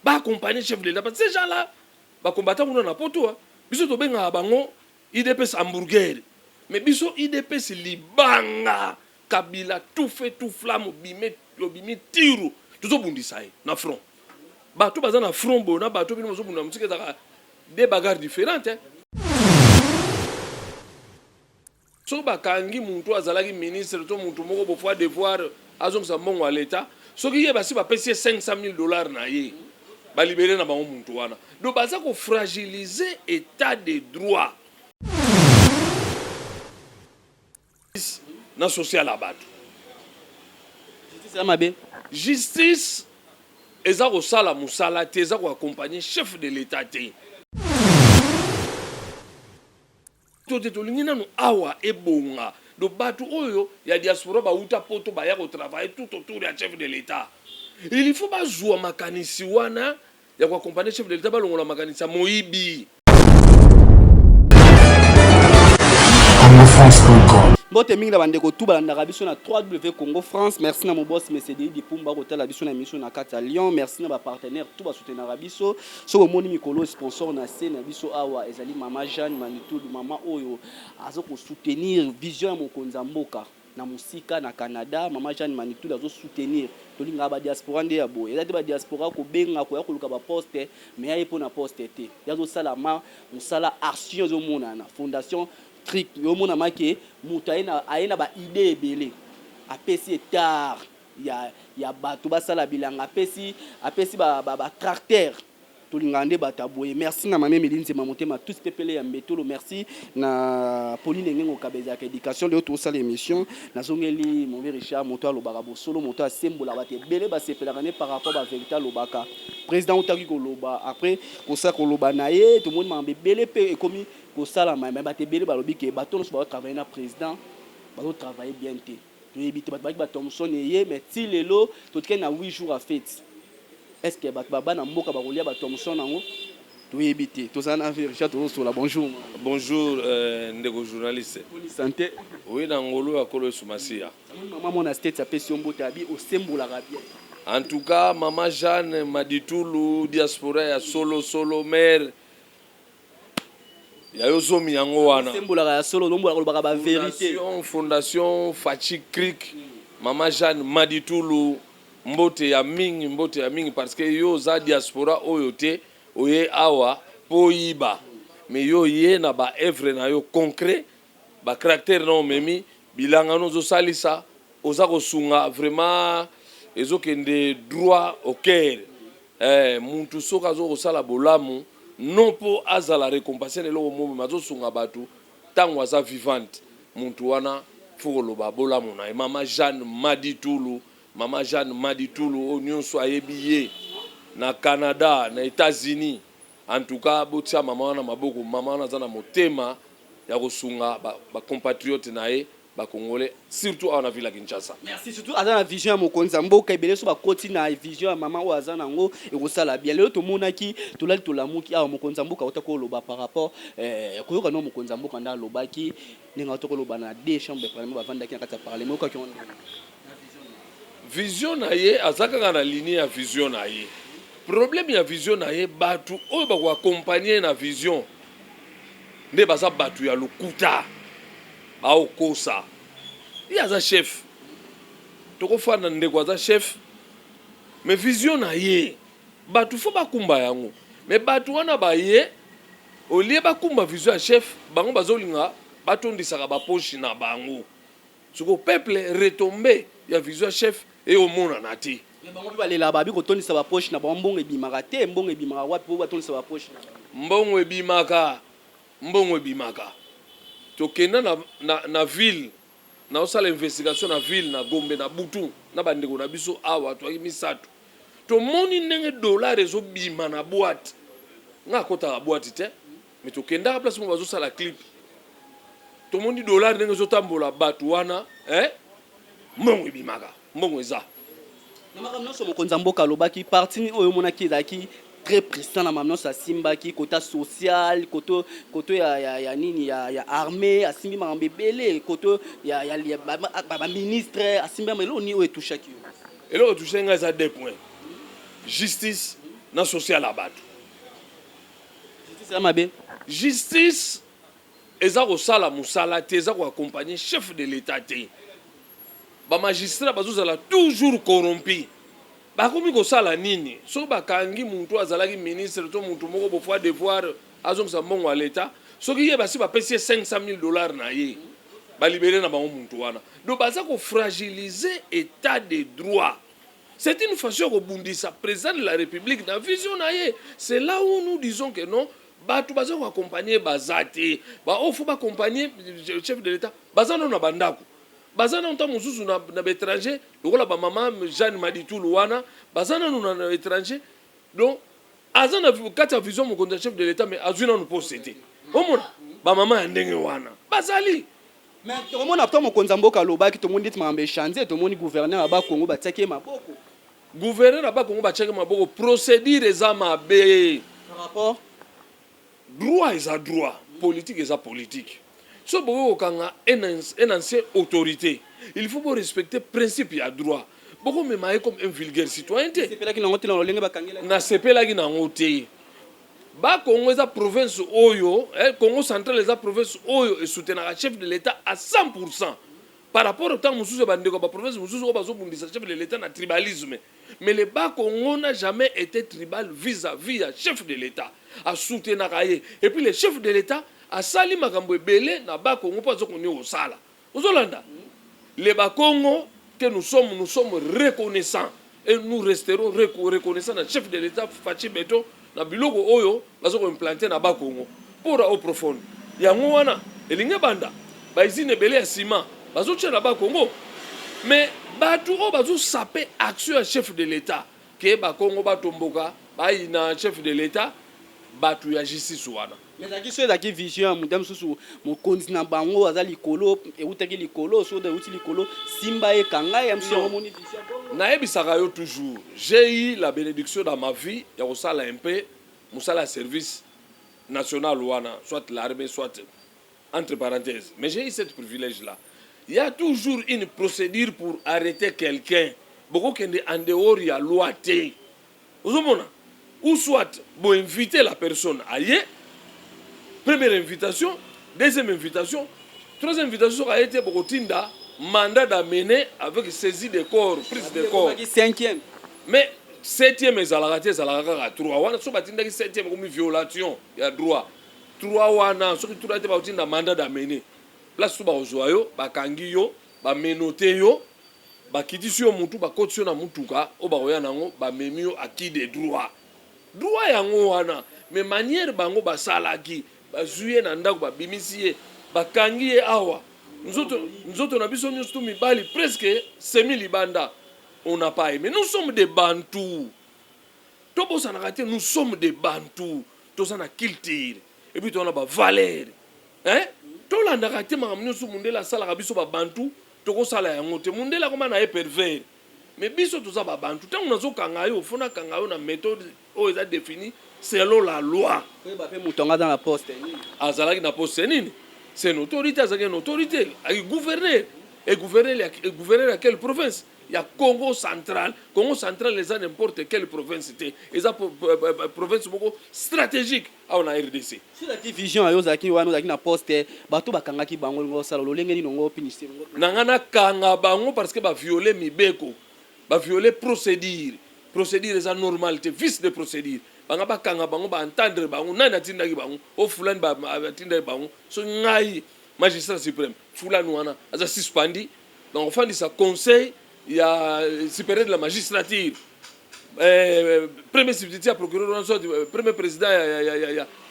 Ba accompagner chef de l'État parce que ces gens-là ba combattants kuna na poto, biso tobengaka bango UDPS hamburger, mais biso UDPS libanga. Kabila tout feu tout flamme, obime obimi tiru, tozobundisa ye na front. Bato baza na front boye na bato bino bozobunda mosika, ezalaka deux bagarres différentes, hein. Soki bakangi mutu azalaki ministre to mutu moko bofo devoir azongisa mbongo ya leta, soki ye basi bapesi ye 500 000 $ na ye, balibere na bango mutu wana. Donc baza kofragiliser état de droit na social ya bato. Justice ya mabe. Justice eza kosala mosala te, eza koaccompagner chef de l'état te. To te, tolingi nanu awa ebonga. Do bato oyo ya diaspora bauta poto, baya kotravailler tout autour ya chef de l'état, il faut bazwa makanisi wana ya koaccompagner chef de l'état, balongola makanisi ya moyibi. congofrance.com. Mbote mingi na bandeko tu balandaka biso na 3W Congo France. Merci na mobosi Mesedi Dipumba kotala biso na émission na kati ya Lyon. Merci na bapartenaire tu basoutenaka biso. Soki omoni mikolo, sponsor na se na biso awa ezali Mama Jeanne Manitulu, mama oyo aza kosoutenir vision ya mokonzi ya mboka na mosika na Canada. Mama Jeanne Manitulu azosoutenir. Tolingaka badiaspora nde ya boye. Eza te badiaspora kobenga koya koluka baposte, mais aye mpo na poste te, ye azosala ma mosala, action ezomonana. Fondation trick ezomonama ke moto aye na baidées ebele, apesi hectare ya bato basala bilanga, apesi batracteur. Tolingaka nde bato ya boye. Merci na mame Emeli Nzema, motema tous pepele ya mbetolo. Merci na Pauline Ngengo Kabezaka éducation. Lelo tosala émission, nazongeli Momi Richard, moto alobaka bosolo, moto asembolaka bato ebele basepelaka ne par rapport bavérité alobaka. Président otaki koloba, après kosala koloba na ye, tomoni makambo ebele mpe ekomi kosalama. Me bato ebele balobi ke bato nyonso bazotravaille na président bazotravaille bien te. Toyebi te, bato baki bathomson eye, mais ti lelo totikali na 8 jours à fête. Est ce que bato baba na mboka bakolia bathomson yango? Toyebi te. Tozala na Richard, tozosola. Bonjour. Bonjour, ndeko journaliste. Boni santé? Oye na ngolu ya Kolo Yesu Masiya. Mama mona State apesi yo mbote, abi osembolaka bien. En tout cas, mama Jeanne Maditulu, diaspora ya solo solo, mare ya yo zomi yango wana. Osembolaka ya solo, olombolaka, olobaka bavérité. Fondation Fachi Creek, mama Jeanne Maditulu, mbote ya mingi, mbote ya mingi, parce que yo oza diaspora oyo te oye awa mpo oyiba, mais yo ye na baœuvre na yo concret, bacaractère na omemi bilanga no ozosalisa, oza kosunga vraiment, ezokende droit au cœur. Mutu soki aza kosala bolamu, non mpo azala récompense na eloko moko, azosunga bato ntango aza vivante, mutu wana fo koloba bolamu na ye. Mama Jeanne Maditulu, mama Jeanne Maditulu, oyo nyonso ayebi ye na Canada, na États-Unis, en tout cas botia mama wana maboko. Mama wana aza na motema ya kosunga bacompatriote ba na ye bacongolais, surtout awa na ville ya Kinshasa. Merci. Surtout aza na vision ya mokonzi ya mboka. Ebele so bakoti na vision ya mama oyo aza nango, ekosala bien. Lelo tomonaki, tolali, tolamuki awa, mokonzi ya mboka auta koloba par rapport koyoka no mokonzi ya mboka nde alobaki ndenge auta koloba na deux chambre de parlement, bavandaki na kati ya parlement. Oyokaki yango ndenge? Vision na ye, aza kaka na ligne ya vision na ye. Problème ya vision na ye, bato oyo bakoaccompagne na vision nde baza bato ya lokuta, baokosa ye. Aza chef, tokofanda, ndeko aza chef, mais vision na ye, bato fo bakumba yango. Mais bato wana baye, au lieu bakumba vision ya chef, bango bazolinga batondisaka bapoche na bango. Siko peuple, retombée ya vision ya chef eomonana te. Mais bango mpe balelaka, babi kotondisa bapoche na bango, mbongo ebimaka te. Mbongo ebimaka wapi po batondisa bapoche na bango? Mbongo ebimaka, mbongo ebimaka. Tokenda na ville, naosala investigation na ville na Gombe na butu na bandeko na biso awa, toyaki misato, tomoni ndenge dollar ezobima na boîte. Nga akotaka boîte te, mais tokendaka place moko bazosala clip, tomoni dollar ndenge ezotambola. Bato wana, eh? Mbongo ebimaka, mbongo eza. Na makambo nyonso mokonzi ya mboka alobaki, parti nini oyo omonaki ezalaki très président na makambo nyonso asimbaki? Kota social, koto ya nini, ya armée, asimbi makambo ebele, koto ya baministre, asimbi makambo. Eloko nini oyo etouchaki yo? Eloko etouche ngai eza deux points: justice. Na social ya bato. Justice ya mabe. Justice eza kosala mosala te, eza koaccompagne chef de l'État te. Bamagistrat bazozala toujours corrompu. Bakomi kosala nini? Soki bakangi mutu azalaki ministre to mutu moko bofo devoir azongisa mbongo ya l'État, soki ye basi bapesi ye 500 000 $ na ye, balibere na bango mutu wana. Donc baza kofragiliser État de droit. C'est une façon ya kobundisa président de la République na vision na ye. C'est là où nous disons que non, bato baza koaccompagne baza te. Baoyo faut baaccompagne chef de l'État baza nano na bandako, baza nano ntango mosusu na baétranger, lokola bamama Jeanne Maditulu wana, baza nano na étranger. Donc aza na kati ya vision mokonzi ya chef de l'État, mais azwi nano poste te. Omona bamama ya ndenge wana bazali. Mais tokomona to mokonzi ya mboka alobaki, tomoni neti makambo echange, tomoni gouverneur ya Bakongo batiaki ye maboko. Gouverneur ya Bakongo batiaki maboko, procédure eza mabe. Par rapport Droit eza droit, politique eza politique. So bokoki kokanga un ancien autorité, il faut borespecter principe ya droit. Bokomema ye comme un vulgaire citoyen te. Sepelaki nango te na lolenge bakangelaki? Nasepelaki nango te. Bakongo eza province oyo, Congo Central eza province oyo esoutenaka chef de l'État à 100 par rapport ntango mosusu ya bandeko ya baprovince mosusu oyo bazobundisa chef de l'État na tribalisme. Mais le Bakongo n'a jamais été tribal vis-à-vis ya chef de l'État, asoutenaka ye. Et puis le chef de l'État asali makambo ebele na Bakongo mpo azokoni kosala. Ozolanda le Bakongo que nous sommes, nous sommes reconnaissants et nous resterons reconnaissants na chef de l'État Fatshi Béton, na biloko oyo baza koimplante na Bakongo mpona eau profonde. Yango wana elingi ebanda bausine ebele ya ciment bazotia na Bakongo. Mais bato oyo bazosape action ya chef de l'État ke Bakongo batomboka, bayina chef de l'État, bato ya justice wana. Mais ezalaki so ezalaki vision ya moto mosusu, mokonzi na bango aza likolo, eutaki likolo, so euti likolo, simba ekanga ya mosusu yango moni vision bongo. Nayebisaka yo toujours, j'ai eu la bénédiction dans ma vie ya kosala un peu mosala ya service national wana, soit l'armée, soit entre parenthèses, mais j'ai eu cette privilège là. Il y a toujours une procédure pour arrêter quelqu'un. Bokokende en dehors ya loi te. Ozomona, ou soit boinviter la personne aye, première invitation, deuxième invitation, troisième invitation, soki aye te, bokotinda mandat d'amener avec saisie de corps, prise de corps. Ekomaki cinquième. Mais septième ezalaka te, ezalaka kaka trois wana. So batindaki septième, ekomi violation ya droit. Trois wana, soki trois te, bakotinda mandat d'amener. Place so bakozwa yo, bakangi yo, bamenote yo, bakitisi yo mutu, bakotisi yo na mutuka oyo bakoya nango, bamemi yo à qui de droit. Droit yango wana. Mais manière bango basalaki, bazwi ye na ndako, babimisi ye, bakangi ye awa, nzoto na biso nyonso to mibali presque semi libanda, on n'a pas aimé. Nous sommes des Bantous, tobosanaka te, nous sommes des Bantous, toza na culture et puis toza na bavaleur, hein? Tolandaka te makambo nyonso mundele asalaka. Biso babantu tokosala yango te. Mundele akoma na ye pervers, mais biso toza babantu. Ntango nazokanga yo, faut nakanga yo na méthode oyo eza définie selon la loi. Koyeba mpe moto yango aza na poste nini. Azalaki na poste nini? C'est une autorité, azalaki une autorité, aki gouverneur. Et gouverneur ya quelle province? Ya Congo Central. Congo Central eza n'importe quelle province te, eza province moko stratégique awa na RDC. So ezalaki vision ya yo, ozalaki wana, ozalaki na poste, bato bakangaki bango, olingo osala lolenge nini ongo punir? Na nga nakanga bango parce que baviole mibeko, baviole procédure. Procédure eza normal te, vice de procédure. Banga bakanga bango, baentendre bango nani atindaki bango. O fulani atindaki bango. So ngai magistrat suprême, fulani wana aza suspendi. Donc ofandisa Conseil ya supérieur de la magistrature, premier substitut ya procureur wana, soit premier président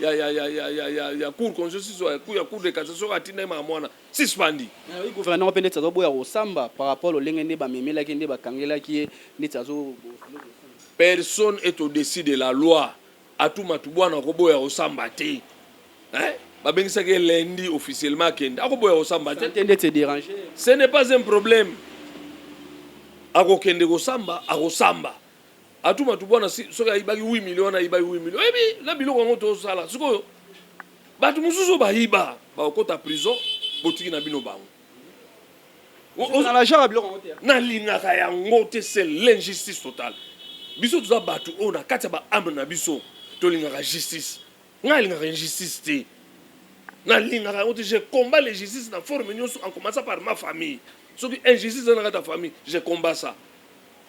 ya cour constitution, ya Cour de cassation, atindaki makambo wana, suspendi. Oyi gouverneur mpe neti azoboya kosamba par rapport lolenge nde bamemelaki, nde bakangelaki ye, neti azo Personne est au-dessus de la loi. Atou Matubuana akoboya kosamba te, hein? Babengisaki ye lundi officiellement, akende, akoboya kosamba te. Te, ndeti edérange. Ce n'est pas un problème, akokende kosamba, akosamba. Atou Matubuana, soki ayibaki 8 million wana, ayibaki 8 million. Oyebi na biloko yango tosala sikoyo, bato mosusu bayiba bakokɔta prison, botiki na bino bango. Na genre ya biloko yango te. Nalingaka yango te, c'est l'injustice totale. Biso toza bato oyo na kati ya baâme na biso tolingaka justice. Ngai alingaka injustice te, nalingaka yango te. Je combat l'injustice na forme nyonso, en commençant par ma famille. Soki injustice eza na kati ya famille, je combat ça.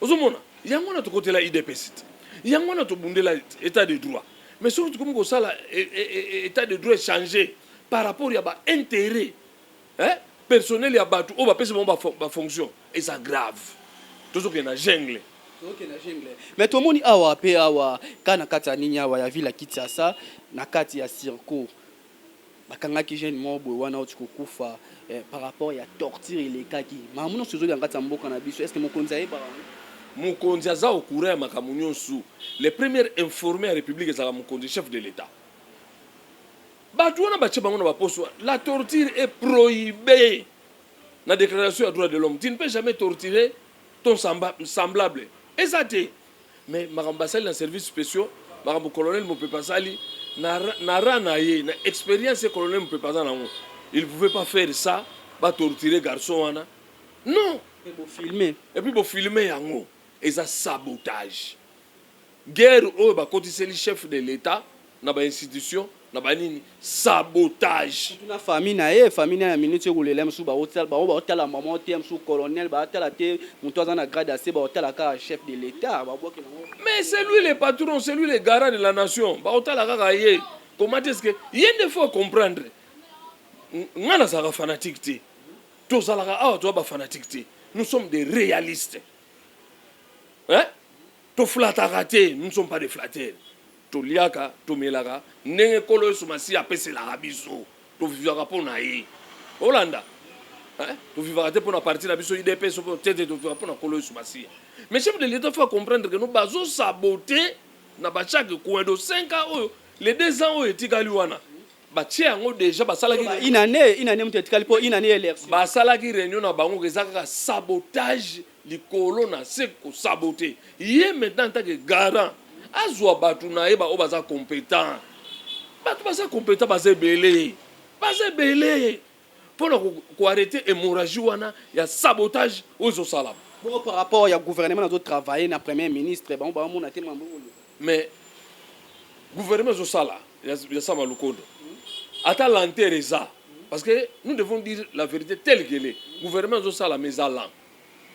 Ozomona, yango wana tokotela UDPS te, yango wana tobundela état de droit. Mais soki tokomi kosala état de droit échanger par rapport ya baintérêt, hein, personnel ya bato oyo bapesi bango bafonction, eza grave, tozokende na jungle. Tokende na jungle. Mais tomoni awa mpe awa kaka na kati ya nini, awa ya ville ya Kinshasa, na kati ya circo, bakangaki jeune moko boye wana oti kokufa par rapport ya torture elekaki. Makambo nyonso ezolia na kati ya mboka na biso, est ce que mokonzi ayebaka yango? Mokonzi aza au courant ya makambo nyonso. Le premier informé ya République ezalaka mokonzi, chef de l'État. Bato wana batie bango na baposte wana. La torture est prohibée na Déclaration ya droit de l'homme. Tu ne peux jamais torturer ton semblable, eza te. Mais makambo basali na service spéciaux, makambo colonel Mopepe asali na ra na ye, na expérience ye colonel Mopepe aza nango, il pouvait pas faire ça, batorturer garçon wana, non. Mpe bofilme. Et puis bofilme yango, eza sabotage. Guerre oyo bakotiseli chef de l'État na bainstitution na banini, sabotage. Na famille na ye, famille na ye ya minute ekolela. Mosusu bango baotala mama te, mosusu colonel baotala te, moto aza na grade ase, baotala kaka chef de l'État, babwaki nango. Mais c'est lui le patron, c'est lui le garant de la nation. Baotala kaka ye. Comment est-ce que ye nde faut comprendre? Nga nazalaka fanatique te, tozalaka awa toza bafanatique te, nous sommes des réalistes, hein? Toflataka te, nous ne sommes pas des flatteurs. Toliaka, tomelaka ndenge Nkolo Yesu Masiya apeselaka biso, tovivaka mpo na ye. Olanda, hein? Tovivaka te mpo na parti na biso UDPS te te, tovivaka mpo na Nkolo Yesu Masiya. Mais chef de l'État faut comprendre que no bazosabote na bachaque coin de 5 ans oyo, les 2 ans oyo etikali wana, batie yango déjà, basalaki Une année, une année moto etikali mpo une année élection. Basalaki réunion na bango, eza kaka sabotage likolo na se, kosabote ye. Maintenant, en tant que garant, azwa bato na ye baoyo baza compétent. Bato baza compétent baza ebele, baza ebele mpona koarrêter hémorragie wana ya sabotage oyo ezosalama. Bongo par rapport ya gouvernement nazotravaille na premier ministre, bango baomona te mambo oyo? Mais gouvernement ezosala ya Sama Lukondo, ata lenteur eza, parce que nous devons dire la vérité telle qu'elle est. Gouvernement ezosala, mais eza lent,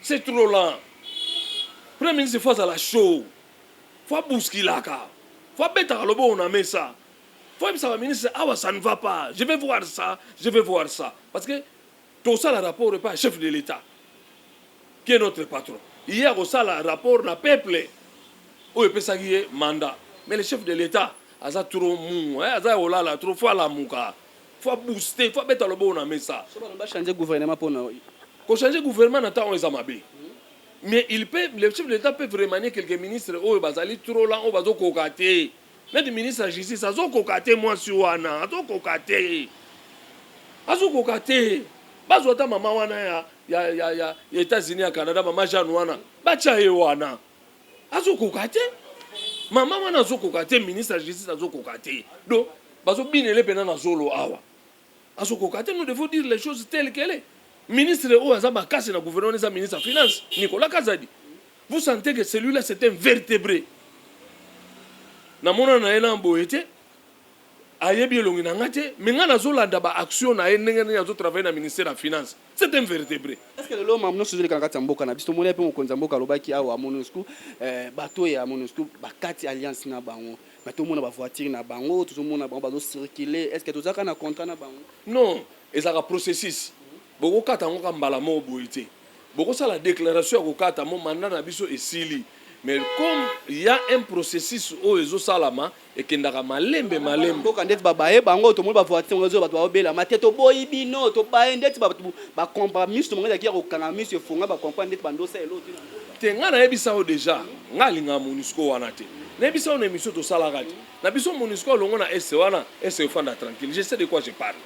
c'est trop lent. Premier ministre faut azala chaud, faut abuskilaka, faut abetaka loboko na mesa, faut ayebisa baministre: awa ça ne va pas, je vais voir ça, je vais voir ça. Parce que tosala rapport epa chef de l'État qui est notre patron, ye akosala rapport na peuple oyo epesaki ye mandat. Mais le chef de l'État aza trop mou, eh, aza ya kolala trop. Faut alamuka, faut abooste, faut abeta loboko na mesa. So bano bachange gouvernement mpona Kochanger gouvernement na ntango eza mabe, mais il peut, le chef de l'État peut remanier quelques ministres oyo bazali trop lent, oyo bazokoka te, neti ministre ya Justice azokoka te, mwasi wana azokoka te, azokoka te. Bazwa ata mama wana ya États-Unis, ya Canada, mama Jeanne wana, batya ye wana. Azokoka te, mama wana azokoka te, ministre ya Justice azokoka te. Donc bazobinele mpena na zolo awa, azokoka te. Nous devons dire les choses telles qu'elle est. Ministre oyo aza makasi na gouvernement eza ministre ya Finance, Nicolas Kazadi. Vous sentez que celui-là, c'est un vertébré. Namona na ye na boye te, ayebi elongi na nga te, mais nga nazolanda baaction na ye, ndenge nini azotravaille na ministère ya Finance. C'est un vertébré. Est ce que lelo makambo nyonso ezoleka na kati ya mboka na biso, tomoni mpe mokonzi ya mboka alobaki awa MONUSCO, bato ya MONUSCO bakati alliance na bango, mais tomona bavoiture na bango, tozomona bango bazocircule. Est ce que tozalaka na contrat na bango? Non, ezalaka processus. Bokokata yango ka mbala moko boye te. Bokosala déclaration ya kokata mo mandat na biso esili, mais comme il y a un processus oyo ezosalama, ekendaka malembe malembe. Mboka ndeti babaye bango, tomoni bavoiture ngo ezo, bato baobelama te: toboyi bino, tobaye. Ndeti bato bakompa miso mongo ezalaki ya kokanga miso, efonga, bakompa ndeti bandosa elo te na mboka. Te, ngai nayebisa yo déjà, ngai alingaka MONUSCO wana te. Nayebisa yo na émission tosalaka te na biso, MONUSCO alongo na este wana, este efanda tranquille. Je sais de quoi je parle,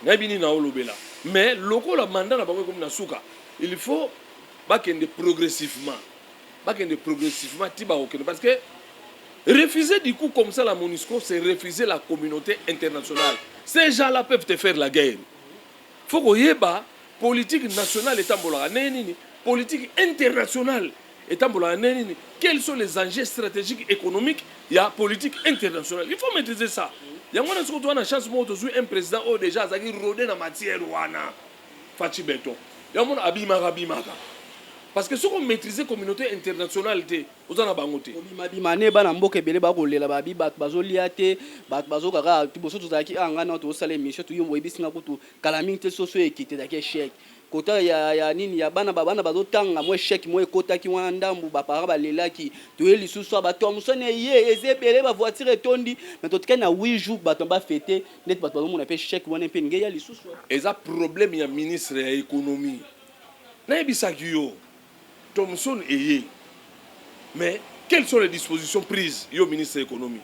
nayebi nini naolobela. Mais lokola mandat na bango ekomi na suka, il faut bakende progressivement, bakende progressivement ti bakokende, parce que refuser du coup comme ça la MONUSCO, c'est refuser la communauté internationale. Ces gens-là peuvent te faire la guerre. Faut koyeba politique nationale etambolaka ndenge nini, politique internationale. Etambolaka nde nini? Quels sont les enjeux stratégiques économiques ya politique internationale? Il faut maîtriser ça. Yango wana soki toza na chance moko, tozwi un président oyo déjà azalaki rodé na matière wana, Fatshi Béton. Yango mona abimaka abimaka, parce que soki omaîtrise communauté internationale te, oza na bango te. Obimabima ne bana mboka ebele bakolela, babi bato bazolia te, bato bazokaka liboso. Tozalaki awa, ngai na tozosala émission, toyo boyebisinga kutu kala mingi te. Soso ekite, ezalaki échec kota ya nini ya bana, bana bazotanga, mwa échec mo ekotaki wana, ndambu baparent balelaki. Toye lisusu awa, bato ya mosani eye eza ebele, bavoiture etondi, mais totikali na 8 jours, bato bafete neti bato bazomona mpe échec wana mpe ndenge ya lisusu. Eza problème ya ministre ya économie. Nayebisaki yo, Thomson eye, mais quelles sont les dispositions prises, yo ministre ya économie?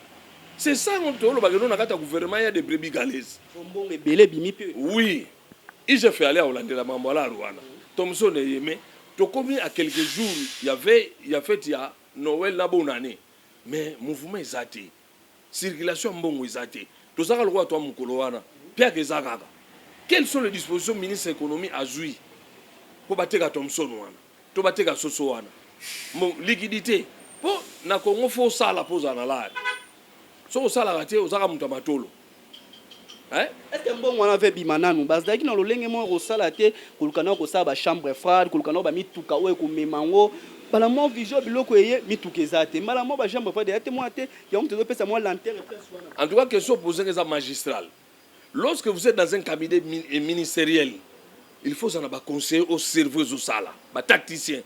C'est ça tolobaka no na kati ya gouvernement ya de brebis galeuses. Mbongo ebele ebimi mpe. Oui, IGF ale akolandela mambo alaru wana. Thomson eye, mais tokomi à quelques jours ya veille ya fête ya Noël na bonne année, mais mouvement eza te, circulation ya mbongo eza te. Tozaka lokola twa mokolo wana piaka eza kaka. Quelles sont les dispositions ministre économie azwi mpo bateka Thomson wana to bateka soso wana? Bon, liquidité, mpo na Congo faut osala mpo ozala na lare. Soki osalaka te, ozaka moto ya matolo. Est ce que mbongo wana ve bima nanu? Bazalaki na lolenge moko kosala te, koluka nao kosala bachambre froide, koluka nao bamituka oyo ekomema yango. Mbala mwa vision, biloko eye, mituka eza te, mbala mwa bachambre froide eya te, mwa te yango moto ezopesa mwa lenteur place wana. En tout cas, question posée eza magistrale. Lorsque vous êtes dans un cabinet ministériel, il faut ozala na baconseiller au cerveau ezosala, batacticien.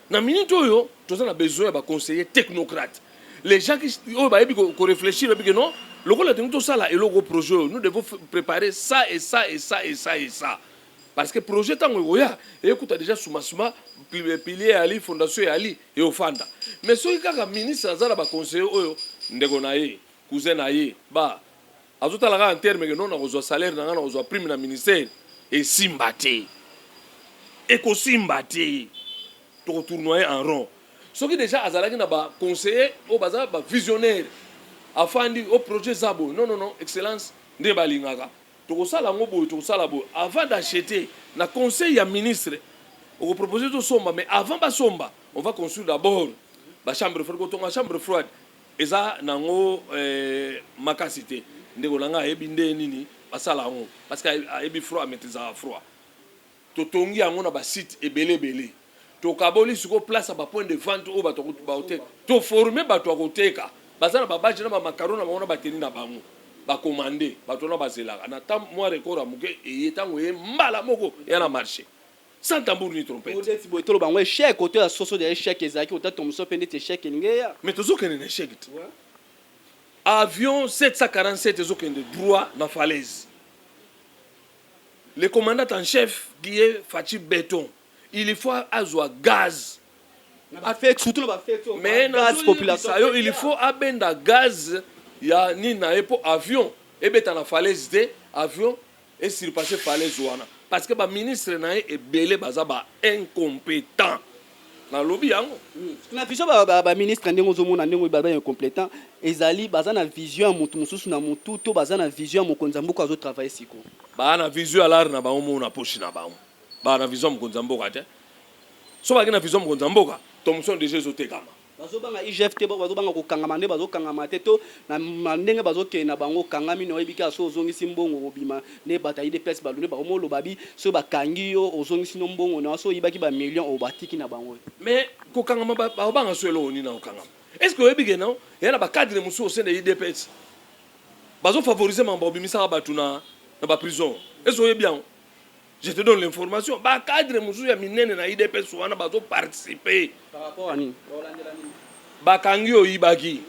Na minute oyo toza na besoin ya baconseiller technocrate, les gens qui oyo bayebi koréfléchir, bayebi ke non, lokola tolingi tosala eloko, projet oyo, nous devons préparer ça et ça et ça et ça et ça, parce que projet ntango ekoya, eyekuta déjà soubassement, pilier eyali, fondation eyali, eofanda. Mais soki kaka ministre aza na baconseiller oyo ndeko na ye, cousin na ye, ba azotala kaka en terme ke non, nakozwa salaire na ngai, nakozwa prime na ministère, esimba te, ekosimba te, tokotournoyer en rond. Soki déjà azalaki na baconseiller oyo baza bavisionnaire, afandi o projet eza boye, non, non, non, excellence, nde balingaka tokosala yango boye, tokosala boye. Avant d'acheter, na conseil ya ministre, okopropose tosomba, mais avant basomba, on va construire d'abord bachambre froide. Kotonga chambre froide eza nango makasi te. Ndeko na ngai ayebi nde nini basala yango, parce que ayebi froid, amaîtrisaka froid. Totongi yango na basite ebele ebele, tokaboli sikoyo place ya bapoint de vente oyo bato baoteka, toforme bato ya koteka, baza na babadge na bamacaron na bango na bateni na bango, bakomande bato wana bazelaka na temps mwa record ya moke eye. Ntango eye, mbala moko eya na marché sans tambour ni trompette. Neti boye toloba yango échec oto ya soso ya échec ezalaki ota Thomson mpe neti échec elingi eya. Mais tozokende na échec te. Avion 747 ezokende droit na falaise. Le commandant en chef qui est Fatshi Béton, il faut azwa gaz. Surtout na bafete. Mais gaz population. Yo, il faut abenda gaz ya nini na ye mpo avion ebeta na falaise te, avion esurpasse falaise wana, parce que baministre na ye ebele baza ba incompétent, nalobi yango. Na vision baministre, ndenge ozomona, ndenge baza incompétent, ezali baza na vision ya motu mosusu na motu to baza na vision ya mokonzi ya mboka azotravaille sikoyo? Baa na vision ya lare na bango moko na poche na bango. Baa na vision ya mokonzi ya mboka te. So bazalaki na vision ya mokonzi ya mboka, Thomson déjà ezotekama. Bazobanga IGF te, bazobanga kokangama nde bazokangama te, to na ndenge bazokende na bango okangami na oyebi kaka so ozongisi mbongo kobima nde bato ya UDPS balunde bakomoloba bi soki bakangi yo, ozongisi no mbongo na so oyibaki bamillion oyo batiki na bango. Mais kokangama, bakobanga so eloko nini na kokangama? Est ce que oyebi ke non, eya na bacadre mosusu au sein de UDPS bazofavorize makambo babimisaka bato na baprison? Est ce que oyebi yango? Je te donne l'information, bacadre mosusu ya minene na UDPS wana bazoparticipe. Par rapport à nini? Bakangi oyibaki,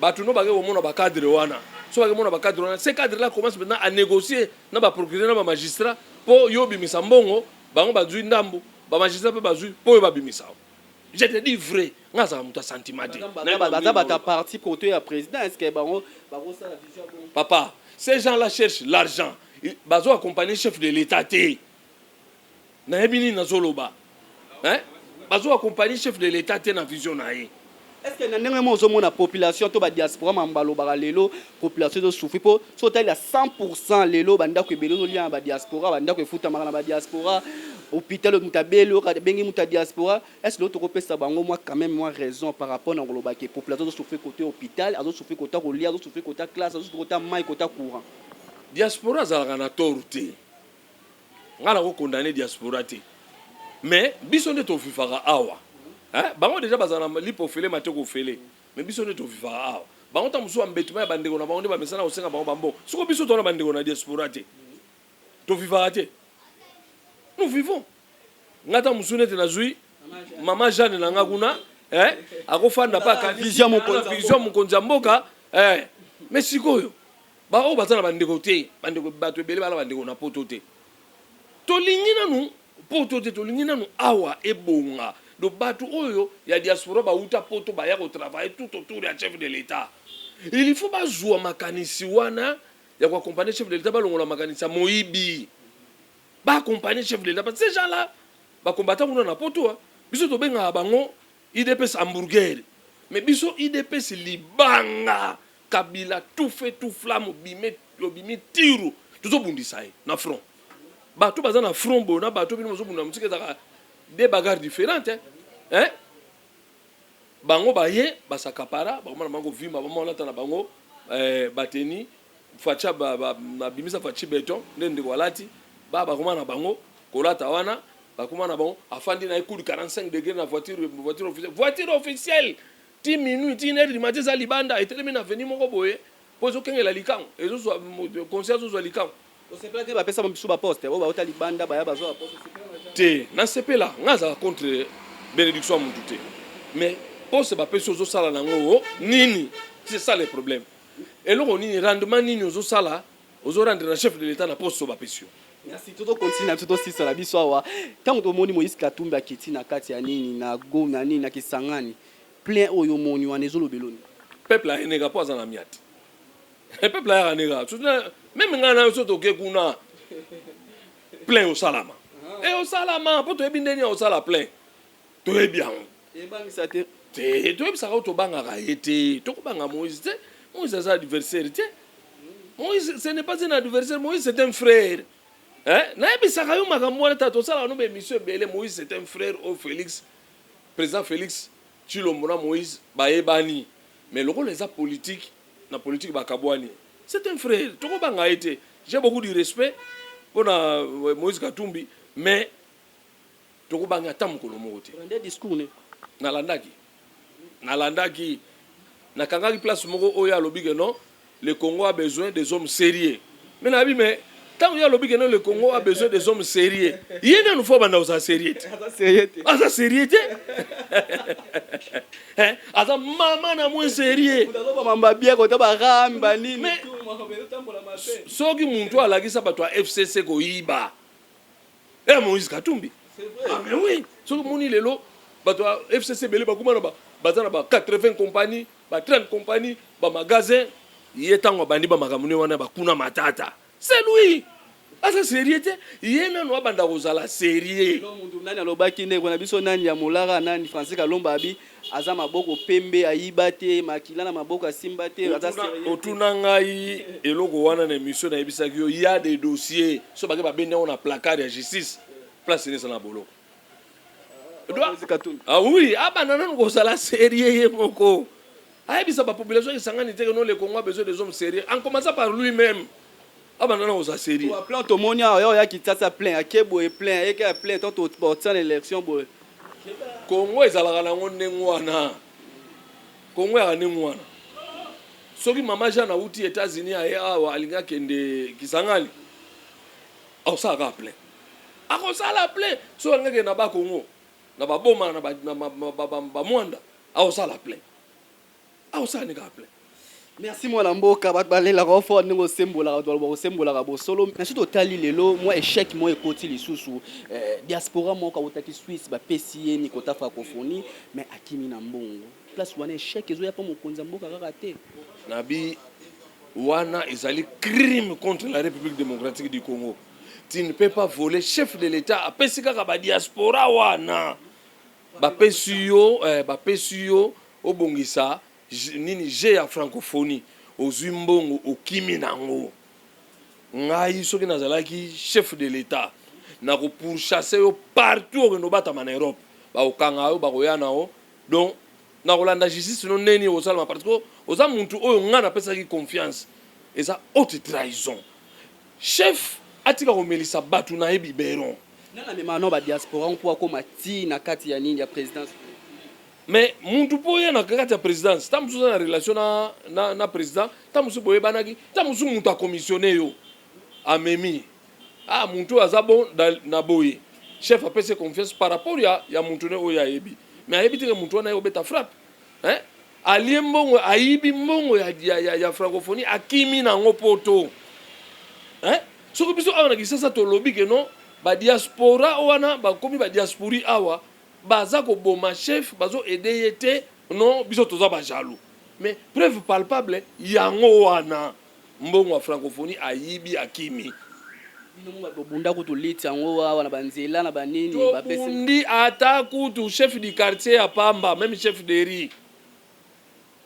bato no bake komona bacadre wana. So bake komona bacadre wana, ces cadre là commence maintenant à négocier na baprocureur, na bamagistrat, mpo yo obimisa mbongo, bango bazwi ndambu, bamagistrat mpe bazwi mpo oyo babimisa. Je te dis vrai, nga azala moto ya sentiment te. Baza bato ya parti koto ya président, est ce que bango bakosala vision bongo? Papa, ces gens là cherchent l'argent, bazo accompagner chef de l'État te. Nayebi nini nazoloba, hein? Bazo accompagner chef de l'État te na vision na ye. Est ce que na ndenge mo ozomona population to badiaspora, mambo balobaka lelo, population ezosouffrir, mpo so otali ya 100 lelo, bandako ebele ozolia na badiaspora, bandako efutamaka na badiaspora. Hôpital, moto abeli, oyo abengi moto ya diaspora. Est ce lelo tokopesa bango mwa quand même mwa raison par rapport na koloba ke population azosouffrir côté hôpital, azosouffrir côté kolia, azosouffrir côté classe, azosouffrir côté mai, côté courant? Diaspora azalaka na tort te. Ngai nakokondane diaspora te, mais biso nde tovivaka awa. Hein? Bango déjà bazala na lipa ofele, mate kofele, mais biso nde tovivaka awa. Bango ta mosusu bambetuma ya bandeko na bango nde bamesana kosenga bango bambongo. Siko biso tona bandeko na diaspora te, tovivaka te? Nous vivons. Nga ta mosusu nete nazwi mama Jeanne na nga kuna, eh? Akofanda mpe. Vision mokonzi ya vision mokonzi ya mboka, eh? Mais sikoyo baoyo baza na bandeko te, bandeko, bato ebele bala bandeko na poto te. Tolingi nanu poto te, tolingi nanu awa ebonga. Do bato oyo ya diaspora bauta poto, baya kotravailler tout autour ya chef de l'État. Il faut bazwa makanisi wana ya koaccompagner chef de l'État, balongola makanisi ya moyibi, baaccompagner chef de l'État, parce que ces gens là bakombata kuna na poto. Biso tobengaka bango UDPS hamburger, mais biso UDPS libanga. Kabila tout feu tout flamme, obime, obimi tiru, tozobundisa ye na front. Bato baza na front boye na bato bino bozobunda mosika, ezalaka deux bagarres différentes, hein? Hein? Bango baye basakapara, bakoma na bango kovimba, bamonata na bango bateni facha, babimisa Fatshi Béton nde ndeko alati ba bakoma na bango kolata wana, bakoma na bango afandi na ye coup de 45 degré na voiture, voiture officielle, voiture officielle, ti minuit, ti 1 heure du matin, eza libanda, etelemi na avenue moko boye mpo ezokengela likango, ezozwa conseil, azozwa likango. Osepela te bapesa biso baposte oyo bauta libanda, baya bazwa baposte? Te, nasepela. Nga azala contre bénédiction ya mutu te, mais poste bapesi, ozosala nango nini? C'est ça le problème. Eloko nini, rendement nini ozosala, ozorendre na chef de l'État na poste oyo bapesi yo? Merci. Tozokontinue na biso, tosisala biso awa. Ntango tomoni Moïse Katumbi akiti na kati ya nini, na go na nini, na Kisangani, plein oyo omoni wana ezolobela oni? Peuple ayeneka mpo aza na miati. Peuple ayaka neka même ngai na yo so toke kuna, plein osalama e osalama mpo toyebi ndeni ya osala plein, toyebi yango. Ebangisa te? Te, toyebisaka oyo tobangaka ye te. Tokobanga Moïse te. Moïse aza adversaire te. Moïse, ce n'est pas un adversaire. Moïse, c'est un frère, hein? Nayebisaka yo makambo wana ta tosalaka no baémission ebele. Moïse, c'est un frère oyo Félix, président Félix Tshilombo na Moïse bayebani, mais lokola eza politique, na politique bakabwani. C'est un frère, tokobanga ye te. J'ai beaucoup de respect mpona Moïse Katumbi, mais tokobanga ata mokolo moko te. Nde discours ne? Nalandaki, nalandaki, nakangaki place moko oyo alobi ke non, le Congo a besoin des hommes sérieux. Mais nayebi, mais ntango ye alobi ke non, le Congo a besoin des hommes sérieux, ye nanu faut banda kozala sérieux te. Aza sérieux te. Aza sérieux te. Hein? Aza mama na moins sérieux. Azobamamba bien kota barame banini. Soki muntu alakisa bato ya FCC koyiba, e Moïse Katumbi. Ah, mais oui, soki moni lelo bato ya FCC ebele bakoma na baza na ba 80 compagnie, ba 30 compagnie, bamagasin, ye ntango abandi bamakambo ne wana, bakuna matata, c'est lui. Aza sérieux te. Ye nano abanda kozala sérieux. Lelo mutu nani alobaki, ndeko na biso nani ya molara, nani, Francis Kalomba, abi aza maboko pembe, ayiba te, makila na maboko asimba te, aza sérieux te. Otuna ngai eloko wana na émission, nayebisaki yo, ya des dossiers so bake babendi yango na placard ya justice, place ene eza na boloko. Moïse Katumbi. Ah oui, abanda nanu kozala sérieux ye moko. Ayebisa bapopulation esangani te que non, le Congo a besoin des hommes sérieux, en commençant par lui-même. Abanda nanu kozala sérieux. Wa plein tomoni awa, oyo ya Kinshasa plein, ake boye plein, ayeke ya plein, to totia na élection boye. Congo ezalaka nango ndenge wana. Congo yaka ndenge wana. Soki mama Jeanne awuti États-Unis, aye awa, alingi akende Kisangani, akosala kaka plein, akosala plein. Soki alingi akende na Bakongo, na baboma, na bamwanda, akosala plein, akosala nde kaka plein. Merci mwana mboka. Bato balelaka ofort ndenge osembolaka, bato baloba kosembolaka bosolo. Na soki totali lelo, mwa échec moko ekoti lisusu. Diaspora moko awutaki Suisse, bapesi ye mikota francophonie, mais akimi na mbongo. Place wana échec ezoya mpo mokonzi ya mboka kaka te. Nabi wana ezali crime contre la République démocratique du Congo. Tu ne peux pas voler. Chef de l'État apesi kaka badiaspora wana, bapesi yo, bapesi yo obongisa nini, jeu ya francophonie, ozwi mbongo, okimi nango. Ngai soki nazalaki chef de l'État, Na kopourchasser yo partout, okende obatama na Europe, bakokanga yo, bakoya na yo. Donc na kolanda justice no ndeni okosalama, parce que oza mutu oyo ngai napesaki confiance. Eza haute trahison. Chef atika komelisa bato na ye biberon. Nani amema no badiaspora mpo akóma ti na kati ya nini, ya présidence? Mais mutu mpo oya na kati ya présidence, ta mosusu aza na relation na président, ta mosusu boyebanaki, ta mosusu mutu acommissionner yo, amemi, ah, mutu oyo aza bon na boye. Chef apesi confiance par rapport ya mutu ne oyo ayebi, mais ayebi te ke mutu wana ye obeta frappe, hein? Alie mbongo, ayibi mbongo ya francophonie, akimi nango poto, hein? Soki biso awa na Kisasa tolobi ke non, badiaspora wana bakomi badiaspori awa, baza koboma chef, bazoaider ye te, non, biso toza bajaloux. Mais preuve palpable yango wana, mbongo ya francophonie ayibi, akimi. Bino mo bobunda kutu liti yango awa na banzela na banini bapesi. Tobundi ata kutu chef du quartier ya pamba, même chef de rue,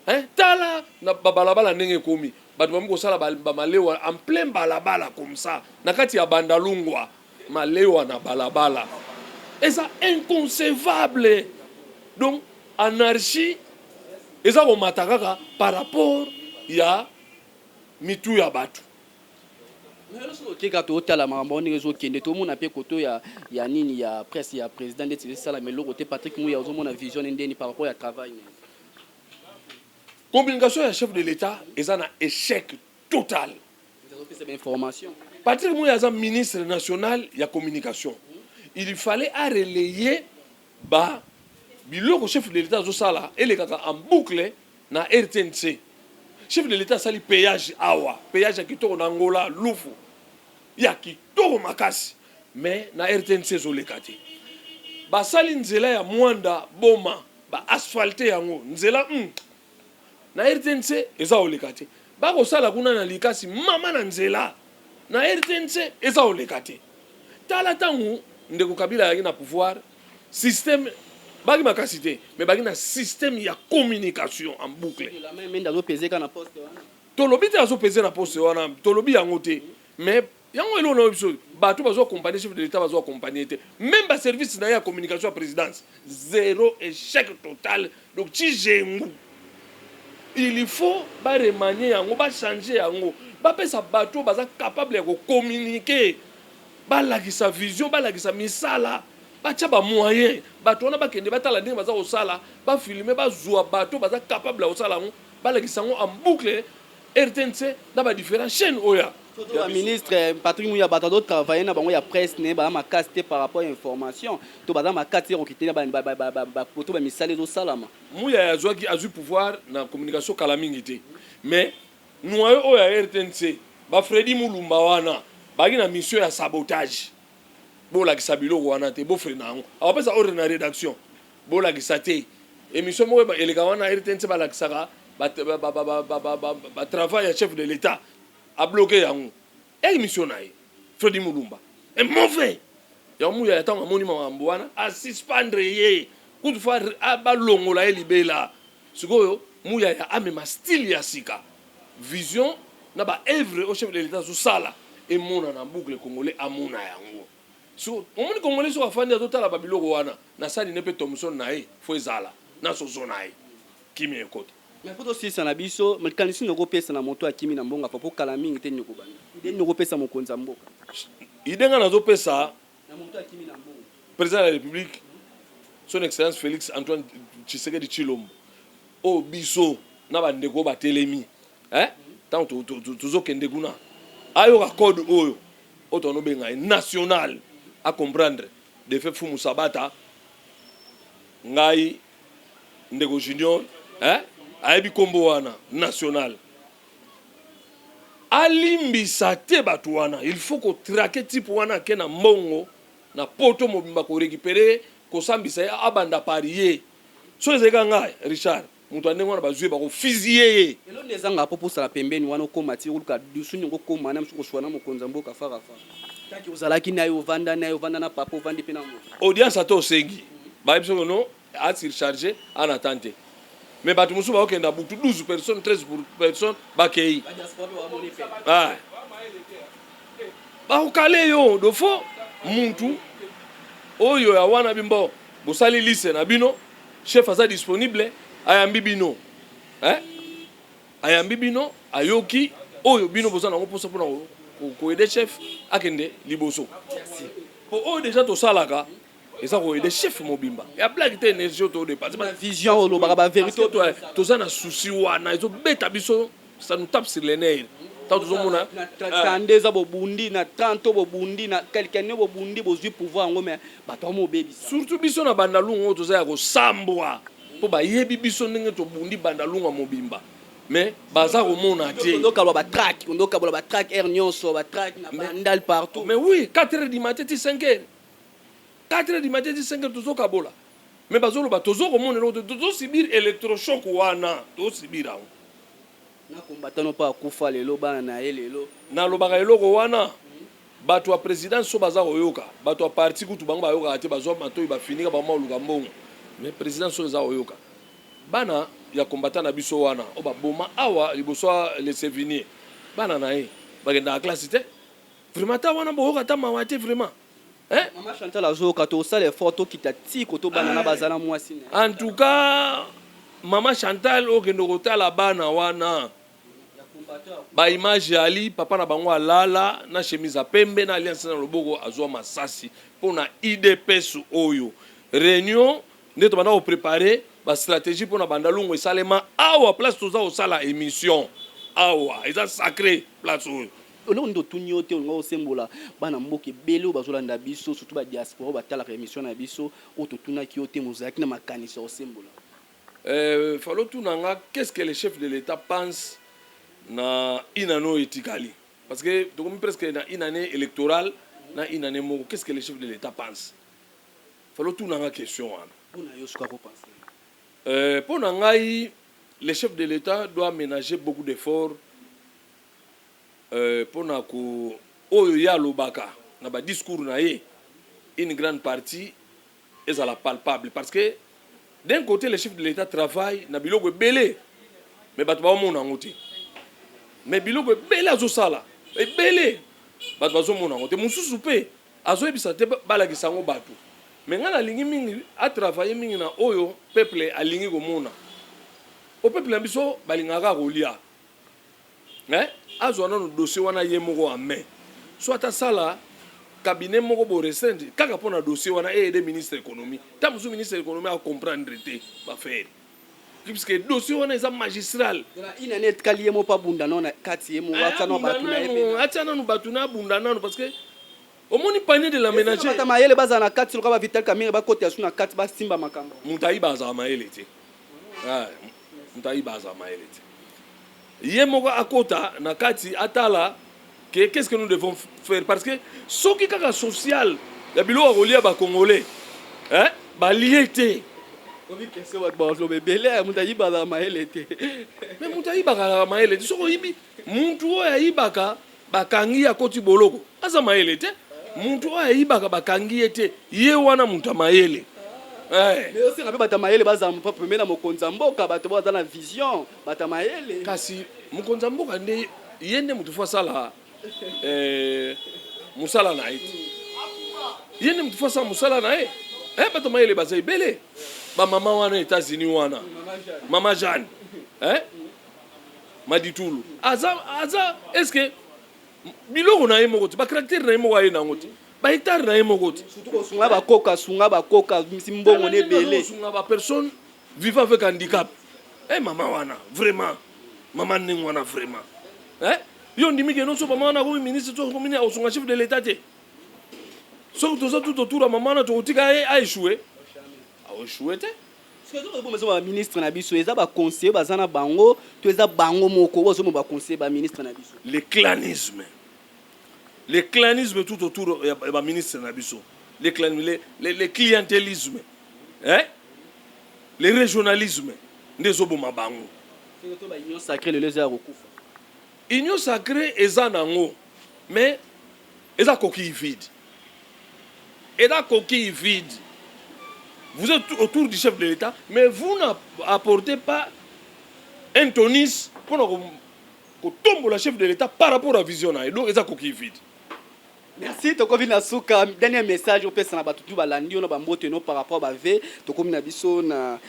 hein? Tala na babalabala ndenge ekomi, bato bami kosala bamalewa en plein balabala comme ça, na kati ya Bandalungwa, malewa na balabala, eza inconcevable. Donc anarchie eza komata kaka par rapport ya mitu ya bato. Soki okeka, totala makambo ndenge ezokende, tomona mpe koto ya nini, ya presse ya président, ndeti esalama eloko te. Patrick Muya, ozomona vision ndeni par rapport ya travail? Communication ya chef de l'État eza na échec total. Ezopesa bainformation. Patrick Muya aza ministre national ya communication. Il fallait arelayer ba biloko chef de l'État azosala, elekaka en boucle na RTNC. Chef de l'État asali péage awa, péage ya kitoko na Angola, Lufu, ya kitoko makasi, mais na RTNC ezoleka te. Basali nzela ya Mwanda Boma, baasphalte yango nzela. Na RTNC eza koleka te. Bakosala kuna na Likasi, mama na nzela, na RTNC eza koleka te. Tala, ntango ndeko Kabila ayaki na pouvoir, système baki makasi te, mais baki na système ya communication en boucle. Mende azopezeka na poste wana. Tolobi te azopese na poste wana, tolobi yango te, mais yango eloko na biso, bato bazo accompagner chef de l'État, bazo accompagner te. Même baservice na ye ya communication ya présidence, zéro, échec total. Donc ti jengu, il faut baremanier yango, bachanger yango, bapesa bato baza capable ya kocommuniquer, balakisa vision, balakisa misala, batya bamoyen. Bato wana bakende batala ndenge baza kosala, bafilmer, bazwa bato baza capable ya kosala yango, balakisa yango en boucle RTNC na badifférent chaîne oyo. Ministre Patrick Muya, bato azotravaille na bango ya presse ne baza makasi te par rapport ya information, to baza makasi te kokite na bapoto, bamisala ezosalama. Muya azwaki, azwi pouvoir na communication kala mingi te, mais noyau oyo ya RTNC, bafredi Mulumba wana, bazalaki na mission ya sabotage. Bolakisa biloko wana te, bofreiner yango. Akopesa ordre na rédaction, bolakisa te émission moko eleka wana RTNC, balakisaka batravail ya chef de l'État. Abloquer yango, émission na ye. Fredi Mulumba est mauvais. Yango Muya, ntango amoni makambo wana, asuspendre ye kutu, fa balongola ye libela. Sikoyo Muyaya amema style ya sika, vision na baœuvre oyo chef de l'État azosala emonana boucle, congolais amona yango. So omoni congolais soki afandi azotala babiloko wana, nasali ne mpe thomson na ye, fo ezala na soso na ye, kimia ekota. Mais mpo tosilisa na biso, likanisi nini okopesa na moto akimi na mbongo afa, mpo kala mingi te nini okobanda, idée nini okopesa mokonzi ya mboka? Idée nga nazopesa na moto akimi na mbongo. Président de la République, Son Excellence Félix Antoine Tshisekedi Tshilombo, oyo biso na bandeko oyo batelemi, ntango tozokende kuna, ayoka code oyo oyo tonobenga ye national, acomprendre de fait. Fumu Sabata, ngai ndeko Junior, ayebi nkombo wana national, alimbisa te bato wana. Il faut kotraquer type wana ake na mbongo na poto mobimba, korécupérer, kosambisa ye, abanda par ye. So ezalika ngai Richard, moto ya ndenge wana bazwi ye, bakofusiller ye. Elo nde ezanga mpo posala pembeni wana, okóma ti oluka dusu ndenge okóma na mosu koswa na mokonzi ya mboka farafa, taki ozalaki na ye, ovanda na ye, ovanda na papa, ovandi mpe na moto. Audience ata osengi, bayebi soki no asurcharge en attente te, mais bato mosusu bakokenda butu, 12 personnes, 13 personnes, bakei. Bakokale yo dofo. Muntu oyo ya wana bimbo bosali liste na bino, chef aza disponible, ayambi bino, eh? Ayambi bino, ayoki oyo bino boza nango mposa mpona koaider chef akende liboso. Po oyo déjà tosalaka eza koaider chef mobimba ya blague te. Énergie oyo todépenser, vision olobaka bavérité. Toza na souci wana ezobeta biso, ça nous tape sur les nerfs ntango tozomona. Tande eza bobundi na 30, bobundi na quelque année, bobundi, bozwi pouvoir yango, mais bato bamo obebisa. Surtout biso na Bandalungu oyo toza ya kosambwa, mpo bayebi biso ndenge tobundi Bandalungu mobimba, mais baza komona te. Ondokabola batract, ondokabola batract aire nyonso, batract na Bandal partout. Mais oui, 4 heures du matin ti 5 heures, 4 heures du matin ti 5 heures tozokabola, mais bazoloba tozokomona eloko te. Tozosubir électrochoc wana, tozosubir yango. Na kombatano mpo akufa lelo, bana na ye lelo. Nalobaka eloko wana, bato ya présidence so baza koyoka, bato ya parti kutu bango bayokaka te, bazwa matoi bafinika bango maluka mbongo. Mais présidence so eza koyoka, bana ya kombata na biso wana oyo baboma awa liboso ya le Sévigné, bana na ye bakendaka classe te. Vraiment, ata wana boyoka ata mawa te, vraiment, hein? Mama Chantal azoyoka, tosala effort, tokita tiko to bana na baza na mwasi na. En tout cas, mama Chantal, okende kotala bana wana, baimage ali papa na bango alala na chemise ya pembe na alliance na loboko, azwa masasi mpo na UDPS. Oyo réunion nde tobanda koprépare bastratégie mpo na Bandalungu esalema awa, place toza kosala émission awa, eza sacré place oyo. Eloko nde otuni yo te, olinga kosembola bana mboka ebele oyo bazolanda biso, surtout badiaspora oyo batalaka émission na biso, oyo totunaki yo te, mozalaki na makanisi ya kosembola? Falo tuna nga qu'est-ce que le chef de l'État pense na une année oyo etikali, parce que tokomi presque na une année électorale, na une année moko. Qu'est-ce que le chef de l'État pense? Falo tuna nga question wana. Mpona yo, soki akopense? Mpo na ngai, le chef de l'État doit ménager beaucoup d'efforts mpo na ko oyo ye alobaka na badiscours na ye, une grande partie ezala palpable, parce que d'un côté, le chef de l'État travaille na biloko ebele, mais bato baomona yango te. Mais biloko ebele azosala ebele, bato bazomona yango te. Mosusu mpe azoyebisa te, balakisa yango bato. Mais ngai nalingi mingi atravaille mingi na oyo peuple alingi komona. Po peuple na biso balingaka kolia, eh? Azwa nano dossier wana ye moko en main, soit asala cabinet moko bo restreindre kaka mpo na dossier wana, aide ministre économie. Ta mosusu ministre économie acomprendre te baaffaire, puisque dossier wana eza magistral. Une année etikali, ye mo mpo abunda nano na kati, ye mo atia nano bato na ye mpe. Atia nanu bato na, abunda nanu, parce que omoni panier de la ménager. Bata mayele bazala na kati loka baVital Kamerhe, bakota su na kati, basimba makambo. Moto ayiba azala mayele te. Ah, moto ayiba azala mayele te. Ye moko akota na kati, atala ke qu'est-ce que nous devons faire, parce que soki kaka social ya biloko ya kolia, bacongolais, hein, balie te. Obi question, bato bazoloba ebele, moto ayiba azala mayele te. Mais moto ayibaka azalaka mayele te. Soki oyibi, mutu oyo ayibaka bakangi ye, akoti boloko, aza mayele te. Mutu oyo ayibaka bakangi ye te, ye wana moto ya mayele. Eh. Mais osenga mpe bato ya mayele bazala mpa pembeni na mokonzi ya mboka, bato baza na vision, bato ya mayele. Kasi mokonzi ya mboka nde ye nde motu fo asala mosala na ye te. Ye nde motu fo asala mosala na ye. Bato mayele baza ebele, bamama wana États-Unis wana, mama Jeanne, eh? Maditulu aza est ce que biloko na ye moko te, bacaractère na ye moko aye nango te, bahectare na ye moko te? Surtout kosunga bakoka, sunga bakoka, misi mbongo na ebele. Kosunga bapersonne vivant avec handicap, mama wana vraiment, mama ndenge wana vraiment, yo ndimi ke nyonso mama wana akomi ministre to akomi nini, akosunga chef de l'État te? Soki toza tout autour ya mama wana, tokotika ye aéchoue? Aéchoue te. Eza baministre na biso, eza baconseiller baza na bango to eza bango moko bazoma baconseiller baministre na biso? Le clanisme, le clanisme tout autour ya baministre na biso, le clanisme, le clientélisme, hein? Le régionalisme nde ezoboma bango. Union sacrée lelo eza ya kokufa. Union sacrée eza nango, mais eza coquille vide, eza coquille vide. Vous êtes autour du chef de l'État, mais vous n'apportez pas un tonus mpona kotombola chef de l'État par rapport à vision na ye. Donc eza coquille vide. Merci, tokomi na suka. Dernier message opesa na bato tu balandi yo na bambote no par rapport bave. Tokomi na biso na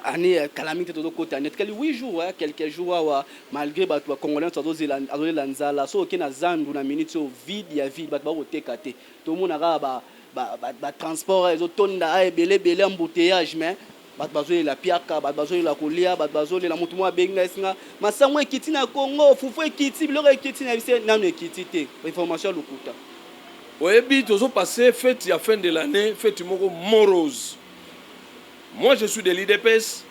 année ya kala mingi te, tozokota année, tikali 8 jours, hein, quelques jours awa. Malgré bato bacongolais nyonso azolela nzala, so oke na zandu na minute oyo, vide ya vide, bato bakoteka te. Tomona kaka batransport ezotonda ebele ebele, embouteillage, mais bato bazolela piaka, bato bazolela kolia, bato bazolela. Motu moko abengi ngai esinga masango ekiti na Congo, fufu ekiti, biloko ekiti na biso nano ekiti te, information ya lokuta. Oyebi, tozopasser fête ya fin de l'année, fête moko morose. Moi, je suis de l'UDPS.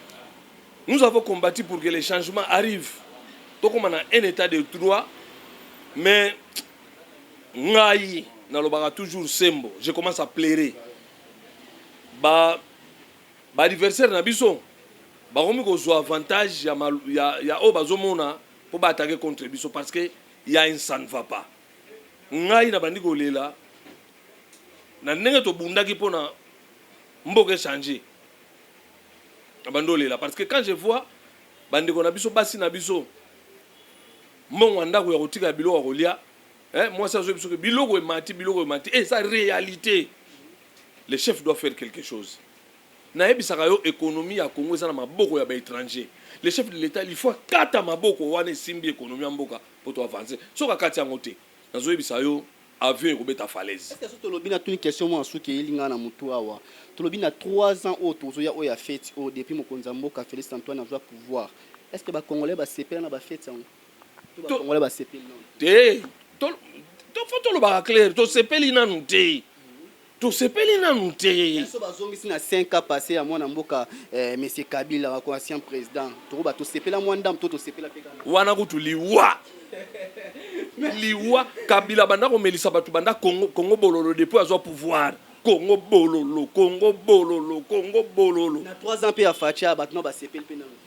Nous avons combattu pour que les changements arrivent, tokóma na un état de droit. Mais ngai nalobaka toujours sembo, je commence à pleurer. Ba baadversaire na biso bakomi kozwa avantage ya oyo bazomona mpo baattaquer contre biso, parce que ya un ça ne va pas. Ngai na bandi kolela na ndenge tobundaki mpona mboka echanger. Na bandi olela parce que quand je vois bandeko na biso, basi na biso, mbongo ya ndako ya kotika ya biloko ya kolia, eh, mwasi azoyebi soki biloko emati, biloko emati. Eza réalité. Le chef doit faire quelque chose. Nayebisaka yo, économie ya Congo eza na maboko ya baétranger. Le chef de l'État, il faut akata maboko wana esimbi économie ya mboka mpo to avance. Soki akati yango te, nazoyebisa yo, avion ekobeta falaise. Est-ce que so tolobi na tuni question moko suki eyeli ngai na motu awa, tolobi na 3 ans oyo tozoya, oyo ya fête oyo, depuis mokonzi ya mboka Félix Antoine azwa pouvoir, est ce que bacongolais basepela na bafête yango to bacongolais basepeli nano? Te, faut tolobaka clair, tosepeli nanu te, tosepeli nanu te. So bazongisi na 5 ans passé ya mwana mboka, monsieur Kabila, ancien président, tokoba tosepela mwa ndambo to tosepela mpe kaka? Wana kutu liwa, liwa. Kabila banda komelisa bato banda Congo, Congo bololo. Depuis azwa pouvoir, Congo bololo, Congo bololo, Congo bololo. Na 3 ans mpe ya Fatshi, bato no basepeli mpe nano te?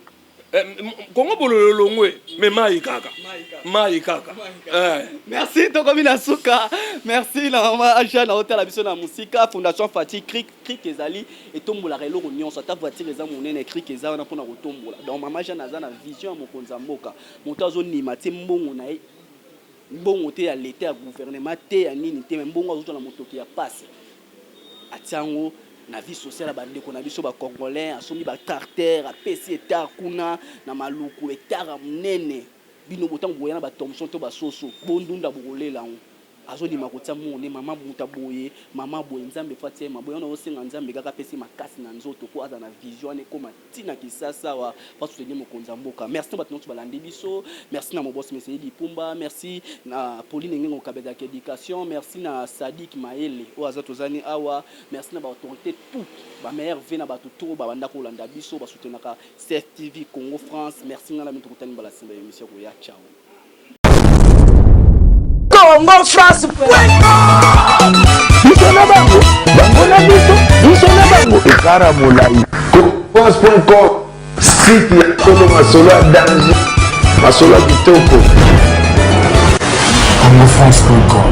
Congo bololo longwe, me mai kaka, mai kaka. Merci, tokomi na suka. Merci na mama Jeanne aotala biso na mosika. Fondation Fatshi Cric, cric ezali etombolaka eloko nyonso, ata voiture eza monene, cric eza wana mpona kotombola. Donc mama Jeanne aza na vision ya mokonzi ya mboka. Moto azondima te mbongo na ye, mbongo te ya leta, ya gouvernement te, ya nini te, me mbongo azozwa na motoki ya pasi, atia yango na vie sociale ya bandeko na biso bacongolais. Asombi batracteur, apesi hectare kuna na Maluku, hectare ya monene. Bino botango boya na bathomson to basoso bondunda, bokolela yango. Azondima kotia mone mama muta boye, mama boye. Nzambe fa tia ye maboye wana. Osenga Nzambe kaka apesi makasi na nzoto mpo aza na vision wana ekóma ntina Kisasa awa mpo asoutenir mokonzi ya mboka. Merci na bato nyonso balandi biso. Merci na mobosi Meseye Dipumba, merci na Pauline Ngengo Kabezaka éducation, merci na Sadik Mayele oyo aza tozani awa, merci na baautorité tout, bameilleur v na bato to babanda kolanda biso, basoutenaka CFTV Congo France. Merci. Ngai na bino tokutani mbala nsima ya émission koya. Ciao. Congo France. Biso na bango, bango na biso, biso na bango, ekara molai. France.com, site ya solo, masolo ya danger, masolo ya kitoko. congofrance.com.